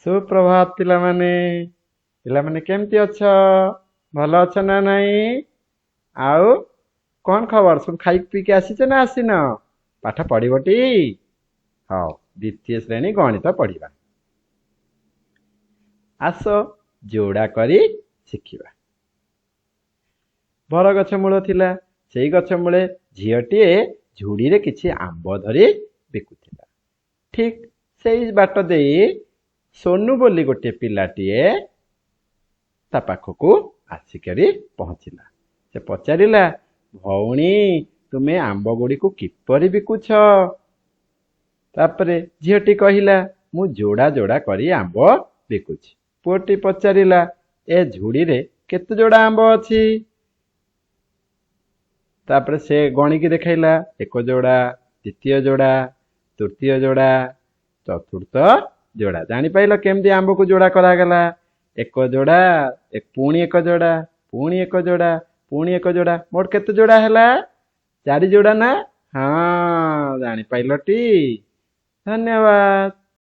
ସୁପ୍ରଭାତ ପିଲାମାନେ। ପିଲାମାନେ କେମିତି ଅଛ? ଭଲ ଅଛ ନା ନାଇଁ? ଆଉ କ'ଣ ଖବର? ସବୁ ଖାଇକି ପିଇକି ଆସିଛ ନା ଆସିନ? ପାଠ ପଢ଼ିବଟି? ହଉ, ଦ୍ୱିତୀୟ ଶ୍ରେଣୀ ଗଣିତ ପଢ଼ିବା। ଆସ ଯୋଡ଼ା କରି ଶିଖିବା। ବରଗଛ ମୂଳ ଥିଲା। ସେଇ ଗଛ ମୂଳେ ଝିଅଟିଏ ଝୁଡ଼ିରେ କିଛି ଆମ୍ବ ଧରି ବିକୁଥିଲା। ଠିକ୍ ସେଇ ବାଟ ଦେଇ ସୋନୁ ବୋଲି ଗୋଟିଏ ପିଲାଟିଏ ତା ପାଖକୁ ଆସିକରି ପହଞ୍ଚିଲା। ସେ ପଚାରିଲା, ଭଉଣୀ, ତୁମେ ଆମ୍ବ ଗୁଡ଼ିକୁ କିପରି ବିକୁଛ? ତାପରେ ଝିଅଟି କହିଲା, ମୁଁ ଯୋଡ଼ା ଯୋଡ଼ା କରି ଆମ୍ବ ବିକୁଛି। ପୁଅଟି ପଚାରିଲା, ଏ ଝୁଡ଼ିରେ କେତେ ଯୋଡ଼ା ଆମ୍ବ ଅଛି? ତାପରେ ସେ ଗଣିକି ଦେଖାଇଲା, ଏକ ଯୋଡ଼ା, ଦ୍ୱିତୀୟ ଯୋଡ଼ା, ତୃତୀୟ ଯୋଡ଼ା, ଚତୁର୍ଥ ଯୋଡ଼ା। ଜାଣିପାରିଲ କେମିତି ଆମ୍ବକୁ ଯୋଡ଼ା କରାଗଲା? ଏକ ଯୋଡ଼ା, ପୁଣି ଏକ ଯୋଡ଼ା, ପୁଣି ଏକ ଯୋଡ଼ା, ପୁଣି ଏକ ଯୋଡ଼ା, ମୋଟ କେତେ ଯୋଡ଼ା ହେଲା? ଚାରି ଯୋଡ଼ା ନା? ହଁ, ଜାଣିପାରିଲଟି? ଧନ୍ୟବାଦ।